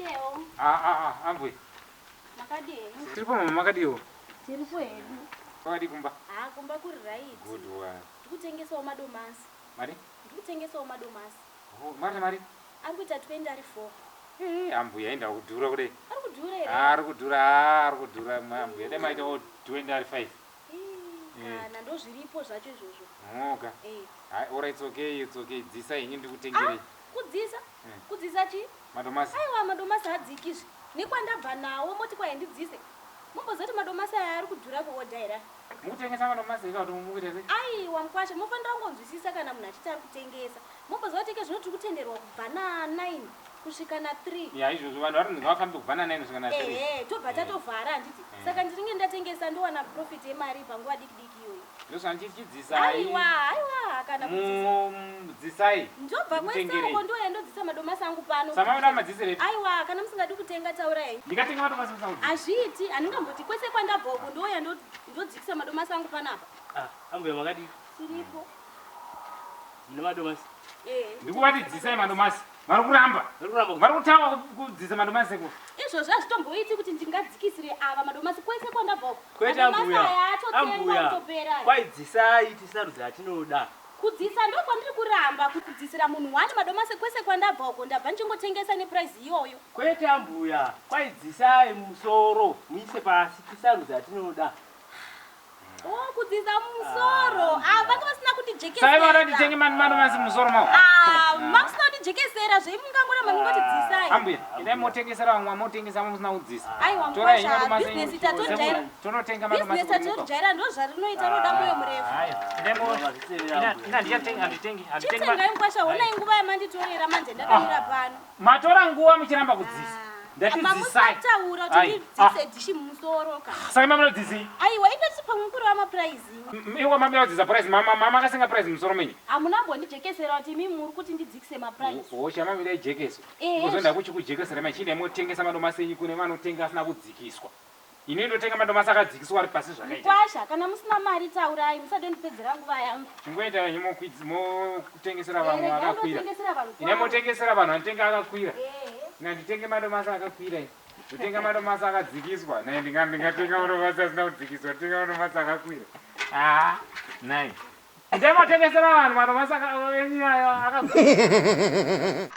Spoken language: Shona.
Teo. Ah ah ah, ambuya. Makadii henyu? Tiripo mama makadiwo? Tiripo hedu. Kwakadii kumba? Ah, kumba kuri right. Good one. Ndikutengesawo madomasi. Mari? Ndikutengesawo madomasi. Oh, mari mari. Ari kuita 20 ari 4. Eh, ambuya enda kudhura kudai. Ari kudhura here? Ah, ari kudhura, ah, ari kudhura ambuya. Dai maitawo 20 ari 5. Eh. Kana ndozviripo zvacho izvozvo. Oka. Eh. Hai, ora it's okay, it's okay. Dzisa henyu ndikutengerei. Ah, kudzisa? Eh. Kudzisa chii? Madomasi. Aiwa madomasi hadzikizve. Nekwandabva nawo moti kwahi ndidzise. Mumbozoti madomasi aya ari kudhura kuodha here? Mukutengesa madomasi here kana kuti mukuita sei? Aiwa mukwasha mofanira kungonzwisisa kana munhu achiti ari kutengesa. Momboziva kuti ikezvino tiri kutenderwa kubva na 9 kusvika na 3. Ya izvozvo vanhu vari ngavafambe kubva na 9 kusvika na 3. Ehe, tobva tatovhara handiti? Saka ndinenge ndatengesa ndowana profit yemari panguva diki diki iyoyi. Ndozvandichidzisai. Aiwa, aiwa kana kudzisa. Mudzisai. Ndobva kwese uko ndouya ndodzisa madomasi angu pano. Samaona madzisire. Aiwa, kana musingadi kutenga taurai henyu. Ndikatenga madomasi musangu. Hazviiti, handingamboti kwese kwandabva uko ndouya ndodzikisa madomasi angu panapa. Ah, ambuya makadii? Tiripo. Mune madomasi? Eh. Ndikuvati dzisai madomasi. Vari kuramba. Vari kuramba. Vari kutawa kudzisa madomasi eko. Izvozvo hazvitomboiti kuti ndingadzikisire ava madomasi kwese kwandabva uko. Kwete Madomasi ambuya. aya atotengwa Ambuya. kutopera. Kwaidzisai tisarudze atinoda. Kudzisa ndokwandiri kuramba kudzisira munhu wani madomasi kwese kwandabva uko ndabva ndichingotengesa neprice iyoyo. Kwete ambuya. Kwaidzisai musoro muise pasi tisarudze atinoda. Oh, kudzisa musoro. Ah, vanga vasina kundijekesera. Sai vada nditenge madomasi musoro mawo. Ah, makusina kundijekesera zve mungangoramba mungoti dzisai. Ambuya, endai motengesera vamwe motengesa musina kudzisa. Aiwa Torai mkwasha, madomasi business enyu. tatojaira. Tonotenga madomasi. Business tatojaira ndo zvarinoita roda moyo murefu. Haya, endai mo. Ina ina ndichatenga handitengi handitengi. Chitengai mkwasha, honai nguva yamanditorera manje ndakamira pano. Matora nguva muchiramba kudzisa. Ndati dzisai. Mamusataura kuti Ai, ndidzise dhishi mumusoro ka. Saka mama munodzisei? Aiwa, indati pamwe kureva maprice. Iwe mama munodzisa price, mama mama akasenga price musoro menyu. Hamuna mbondijekesera kuti imi muri kuti ndidzikise maprice. Hosha mama ida ijekeso. Eh. Kuzoenda kuchikujekesera mai chine motengesa madomasi enyu kune vanotenga asina kudzikiswa. Ini ndotenga madomasi akadzikiswa ari pasi zvakaita. Mkwasha, kana musina mari taurai, musadondipedzera nguva yangu. Chingoita henyu mokutengesera vamwe Eh, regai vakakwira. ndotengesera vanhu Ine kwavo. motengesera vanhu vanotenga akakwira. Eh. Ina nditenge madomasi akakwira. ini. Ndotenga madomasi akadzikiswa. Nai ndingatenga madomasi asina kudzikiswa, ndotenga madomasi akakwira. Ah, nai. Ndimotengesera vanhu madomasi enyu ayo akakwira.